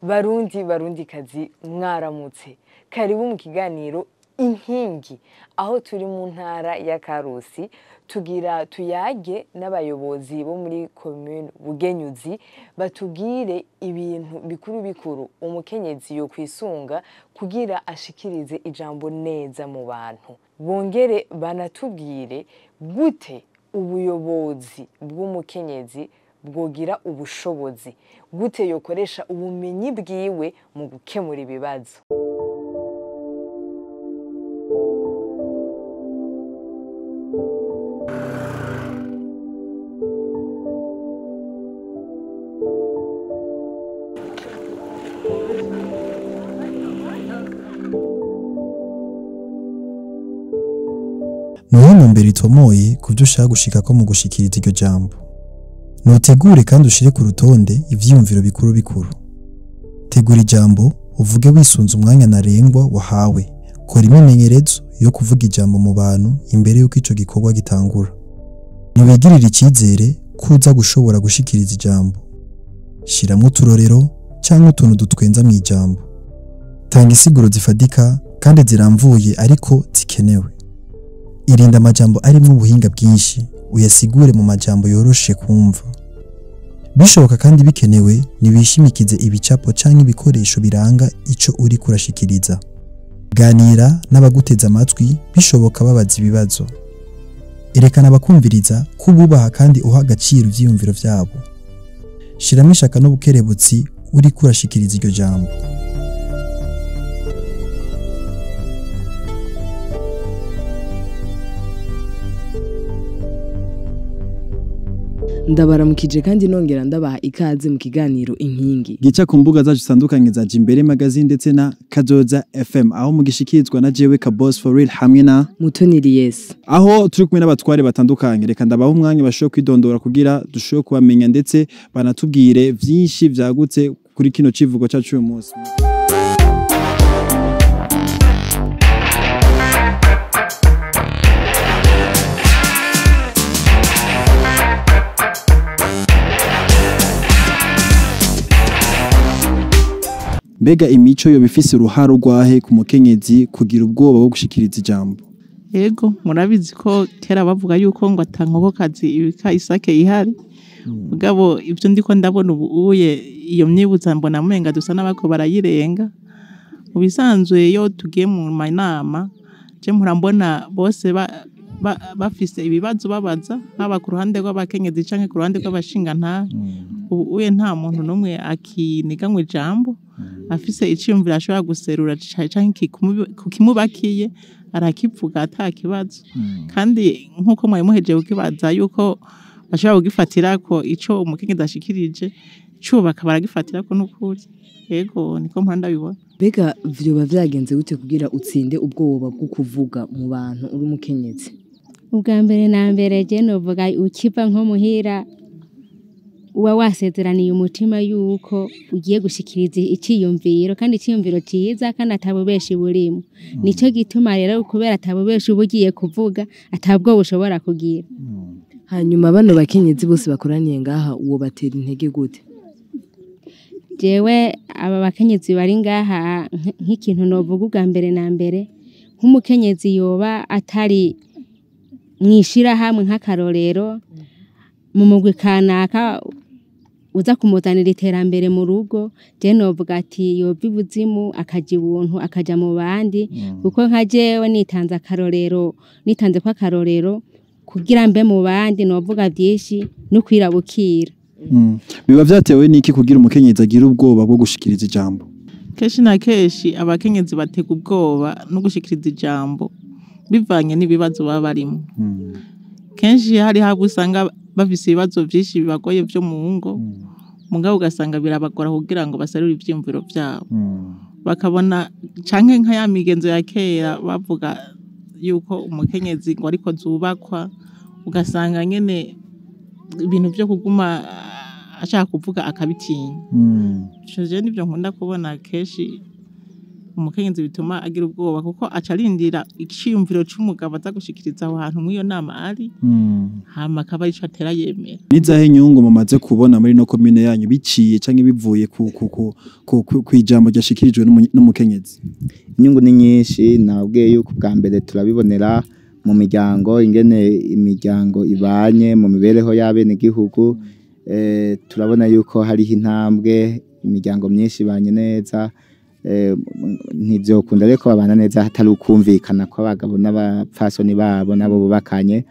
Barundi barundikazi mwaramutse, karibu mu kiganiro Inkingi, aho turi mu ntara ya Karusi tugira tuyage n'abayobozi bo muri commune Bugenyuzi batubwire ibintu bikuru bikuru umukenyezi yo kwisunga kugira ashikirize ijambo neza mu bantu, bongere banatubwire gute ubuyobozi bw'umukenyezi bwogira ubushobozi, gute yokoresha ubumenyi bwiwe mu gukemura ibibazo. Niyo ntumbero itomoye ku byo ushaka gushikako mu gushikiriza iryo jambo. Nutegure kandi ushire ku rutonde ivyiyumviro bikuru bikuru. Tegura ijambo uvuge wisunze umwanya ntarengwa wahawe. Kora imyimenyerezo yo kuvuga ijambo mu bantu imbere y'uko ico gikorwa gitangura. Niwigirire icizere ko uza gushobora gushikiriza ijambo. Shiramwo uturorero canke utuntu dutwenza mw'ijambo. Tanga insiguro zifadika kandi ziramvuye ariko zikenewe. Irinda amajambo arimwo ubuhinga bwinshi, uyasigure mu majambo yoroshe kumva. Bishoboka kandi bikenewe, nibishimikize ibicapo canke ibikoresho biranga ico uri kurashikiriza. Ganira n'abaguteza amatwi, bishoboka babaza ibibazo. Erekana abakumviriza ko ububaha kandi uha agaciro ivyiyumviro vyabo. Shiramwo ishaka n'ubukerebutsi uriko urashikiriza iryo jambo. Ndabaramukije kandi nongera ndabaha ikaze mu kiganiro Inkingi gica ku mbuga zacu zitandukanye za Jimbere Magazine ndetse na Kazoza FM, aho mugishikirizwa na jewe ka Boss for Real hamwe na Mutoni Lies, aho turi kumwe n'abatware batandukanye. Reka ndabaha umwanya bashobora kwidondora kugira dushobore kubamenya ndetse banatubwire vyinshi vyagutse kuri kino civugo cacu uyu munsi. Mbega imico yo bifise uruhara rwahe ku mukenyezi kugira ubwoba bwo gushikiriza ijambo? Yego, murabizi ko kera bavuga yuko ngo atankokokazi ibika isake ihari. Mugabo ivyo ndiko ndabona ubu uye iyo myibutsa mbona mwenga dusa n'abako barayirenga. Mu bisanzwe iyo tugiye mu manama je murambona bose bafise ibibazo babaza, haba ku ruhande rw'abakenyezi canke ku ruhande rw'abashingantahe. Ubu uye nta muntu n'umwe akiniganwe ijambo, afise iciyumviro ashobora guserura canke kukimubakiye arakivuga ata kibazo. Kandi nkuko mwari muhejeje kukibaza yuko bashobora kugifatirako ico umukenyezi ashikirije cubaka, baragifatirako n'ukuri. Yego, niko mpora ndabibona. Mbega vyoba vyagenze gute kugira utsinde ubwoba bwo kuvuga mu bantu uri umukenyezi? Ubwa mbere na mbere je novuga ukiva nko muhira uba wasezeraniye umutima yuko ugiye gushikiriza iciyumviro, kandi iciyumviro ciza kandi atabubeshi burimo. Nico gituma rero kubera atabubeshi uba ugiye kuvuga atabwo bushobora kugira. Hanyuma bano bakenyezi bose bakoraniye ngaha uwo batera intege gute? Jewe aba bakenyezi bari ngaha nk'ikintu novuga ubwa mbere na mbere, nk'umukenyezi yoba atari mwishirahamwe nk'akarorero mu mugwi kanaka uza kumuzanira iterambere mu rugo, je novuga ati yoba ibuzimu akaja ibuntu akaja mu bandi, kuko nka jewe nitanze akarorero, nitanze ko akarorero kugira mbe mu bandi novuga vyinshi no kwirabukira. Biba vyatewe n'iki kugira umukenyezi agira ubwoba bwo gushikiriza ijambo? Kenshi na kenshi abakenyezi batega ubwoba no gushikiriza ijambo bivanye n'ibibazo baba barimo. Kenshi hari habo usanga bafise ibibazo vyinshi bibagoye vyo mu ngo, mugabo ugasanga birabagora kugira ngo baserure ivyiyumviro vyabo. Bakabona canke nka ya migenzo ya kera bavuga yuko umukenyezi ngo ariko zubakwa, ugasanga nyene ibintu vyo kuguma ashaka kuvuga akabitinya. Ico je nivyo nkunda kubona kenshi Umukenyezi bituma agira ubwoba kuko aca arindira iciyumviro c'umugabo aza gushikiriza aho hantu mw'iyo nama ari, hama akaba arico atera yemera. Nizahe inyungu mumaze kubona muri no komine yanyu biciye canke bivuye ku kwijambo ryashikirijwe n'umukenyezi? Inyungu ni nyinshi. Nababwiye yuko ubwa mbere turabibonera mu miryango, ingene imiryango ibanye mu mibereho y'abenegihugu. Turabona yuko hariho intambwe, imiryango myinshi ibanye neza. Ntivyokunda rero ko babana neza hatari ukumvikana kw'abagabo n'abapfasoni babo n'abo bubakanye.